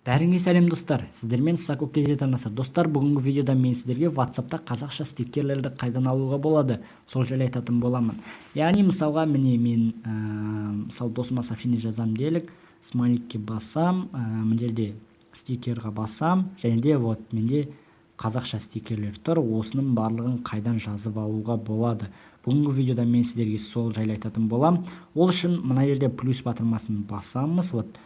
Бәріңе сәлем, достар! Сіздермен Сако KZ арнасы. Достар, бүгінгі видеода мен сіздерге WhatsAppта қазақша стикерлерді қайдан алуға болады, сол жайлы айтатын боламын. Яғни, мысалға, міне, мен мысалы, досыма сообщение жазамын делік, смайликке басам, мына жерде стикерға басам және де вот менде қазақша стикерлер тұр. Осының барлығын қайдан жазып алуға болады? Бүгінгі видеода мен сіздерге сол жайлы айтатын боламын. Ол үшін мына жерде плюс батырмасын басамыз. Вот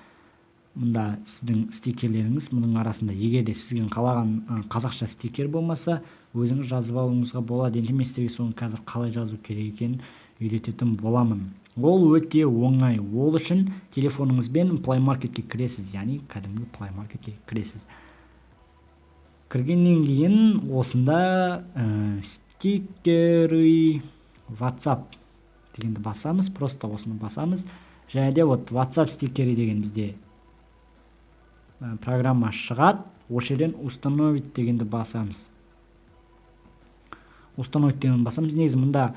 мында сіздің стикерлеріңіз мұның арасында. Егер де сіздің қалаған қазақша стикер болмаса, өзіңіз жазып алуыңызға болады. Енді мен сіздерге соны қазір қалай жазу керек екенін үйрететін боламын. Ол өте оңай. Ол үшін телефоныңызбен Play Marketке кіресіз, яғни кәдімгі Play Marketке кіресіз. Кіргеннен кейін осында «стикеры WhatsApp» дегенді басамыз, просто осыны басамыз. Және де вот «WhatsApp стикеры» деген бізде программа шығады. Осы жерден «Установить» дегенді басамыз. «Установить» дегенді басамыз. Негізі мұнда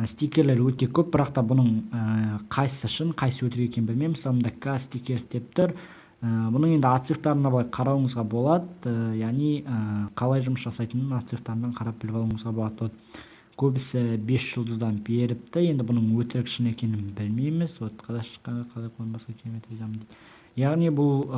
стикерлер өте көп, бірақ та бұның қайсысы шын, қайсысы өтірік екенін білмеймін. Мысалы, мында «К стикерс» деп тұр. Бұның енді отзывтарына былай қарауыңызға болады, яғни қалай жұмыс жасайтынын отзывтарынан қарап біліп алуыңызға болады. Вот көбісі 5 жұлдыздан беріпті. Енді бұның өтірік, шын екенін білмейміз. Вот қазақша қалай қоймасқа керемет, ризамын дейді. Яғни бұл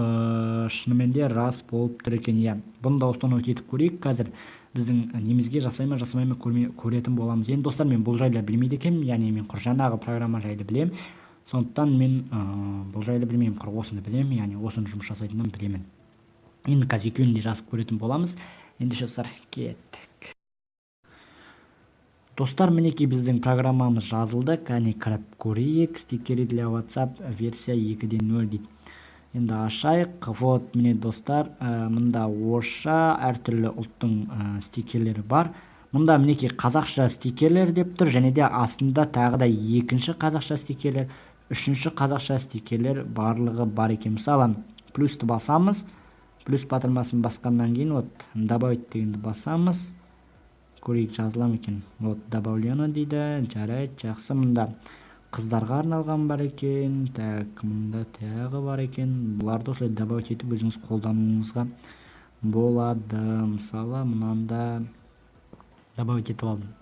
шынымен де рас болып тұр екен, иә. Бұны да установить етіп көрейік. Қазір біздің немізге жасай ма, жасамай ма, көретін боламыз. Енді, достар, мен бұл жайлы білмейді екенмін, яғни мен құр жаңағы программа жайлы білемін. Сондықтан мен бұл жайлы білмеймін, құр осыны білемін, яғни осыны жұмыс жасайтынын білемін. Енді қазір екеуін де жазып көретін боламыз. Ендеше, достар, кеттік. Достар, мінекей, біздің программамыз жазылды. Кәне, кіріп көрейік. «Стикеры для WhatsApp версия 2.0» дейді. Енді ашайық. Вот міне, достар, мында орысша, әртүрлі ұлттың стикерлері бар. Мұнда, мінекей, «Қазақша стикерлер» деп тұр және де астында тағы да екінші қазақша стикерлер, үшінші қазақша стикерлер, барлығы бар екен. Мысалы, плюсті басамыз. Плюс батырмасын басқаннан кейін вот «Добавить» дегенді басамыз. Көрейік, жазыла ма екен. Вот, «Добавлено» дейді. Жарайды, жақсы. Мында қыздарға арналған бар екен. Так, мында тағы бар екен. Бұларды осылай добавить етіп, өзіңіз қолдануыңызға болады. Мысалы, мынаны да добавить етіп алдым.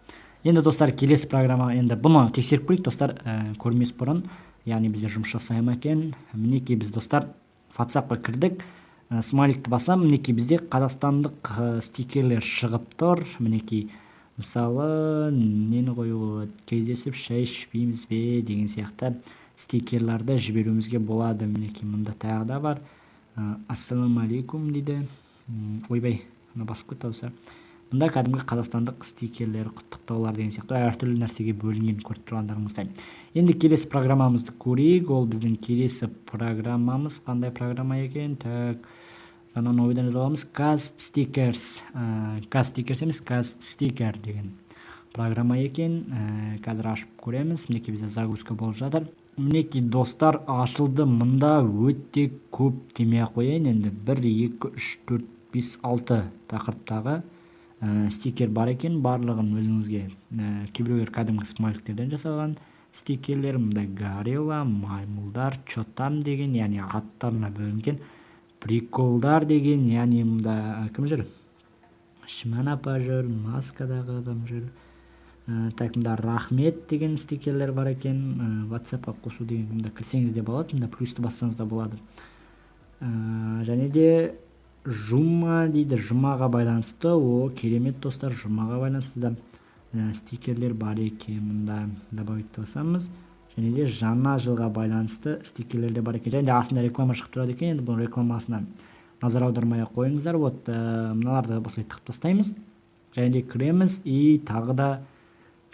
Енді, достар, келесі программа. Енді бұны тексеріп көрейік, достар, көрмес бұрын, яғни бізде жұмыс жасай ма екен. Мінекей, біз, достар, WhatsAppқа кірдік, смайликті басамын. Мінекей, бізде қазақстандық стикерлер шығып тұр. Мінекей, мысалы, нені қоюға болады? «Кездесіп шай ішпейміз бе?» деген сияқты стикерлерді жіберуімізге болады. Мінекей, мында тағы да бар. «Ассалаумағалейкум» дейді. Ойбай, мына басып кетті, достар. Мында кәдімгі қазақстандық стикерлер, құттықтаулар деген сияқты әртүрлі нәрсеге бөлінген, көріп тұрғандарыңыздай. Енді келесі программамызды көрейік. Ол біздің келесі программамыз қандай программа екен? Так, жаңа новыйдан жазып аламыз. Каз стикерс, Каз стикерс емес, Каз стикер деген программа екен. Қазір ашып көреміз. Мінекей, бізде загрузка болып жатыр. Мінекей, достар, ашылды. Мында өте көп демей ақ қояйын, енді бір, екі, үш, төрт, бес, алты тақырыптағы стикер бар екен. Барлығын өзіңізге, кейбіреулер кәдімгі смайликтерден жасалған стикерлер. Мында горилла, маймылдар, «Че там» деген, яғни аттарына бөлінген, «Приколдар» деген, яғни мында кім жүр? Шиман апа жүр, маскадағы адам жүр. Так, мында «Рахмет» деген стикерлер бар екен. WhatsAppқа қосу деген, мында кірсеңіз де болады, мында плюсті бассаңыз да болады. Және де «Жұма» дейді, жұмаға байланысты. О, керемет, достар, жұмаға байланысты да стикерлер бар екен. Мында «Добавить» басамыз. Және де жаңа жылға байланысты стикерлер де бар екен. Және де астында реклама шығып тұрады екен. Енді бұның рекламасына назар аудармай ақ қойыңыздар. Вот мыналарды осылай тығып тастаймыз және де кіреміз и тағы да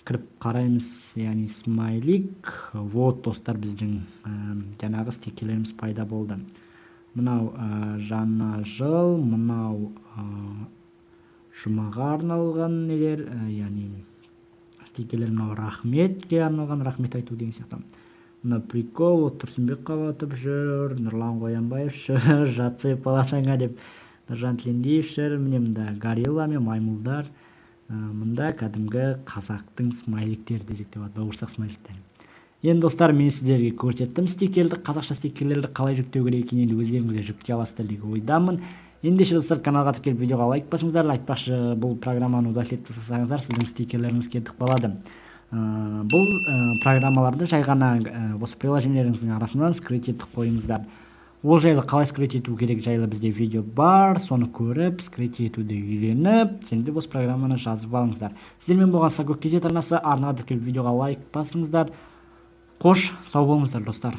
кіріп қараймыз, яғни смайлик. Вот, достар, біздің жаңағы стикерлеріміз пайда болды. Мынау жаңа жыл, мынау жұмаға арналған нелер, яғни стикерлер. Мынау рахметке арналған, рахмет айту деген сияқты. Мына прикол, вот Тұрсынбек Қабатов жүр, Нұрлан Қоянбаев жүр, «Жатсай палатаңа» деп Нұржан Тілендиев жүр. Міне, мында горилла мен маймылдар. Мында кәдімгі қазақтың смайликтері десек те болады, бауырсақ смайликтері. Енді, достар, мен сіздерге көрсеттім стикерді, қазақша стикерлерді қалай жүктеу керек екенін. Енді өздеріңіз де жүктей аласыздар деген ойдамын. Ендеше, достар, каналға тіркеліп, видеоға лайк басыңыздар. Айтпақшы, бұл программаны удалить етіп тастасаңыздар, сіздің стикерлеріңіз кетіп қалады. Бұл программаларды жай ғана осы приложениелеріңіздің арасынан скрыть етіп қойыңыздар. Ол жайлы, қалай скрыть ету керек жайлы бізде видео бар, соны көріп, скрыть етуді үйреніп, және де осы программаны жазып алыңыздар. Сіздермен болған Сагок KZ арнасы. Арнаға тіркеліп, видеоға лайк басыңыздар. Қош сау болыңыздар, достар.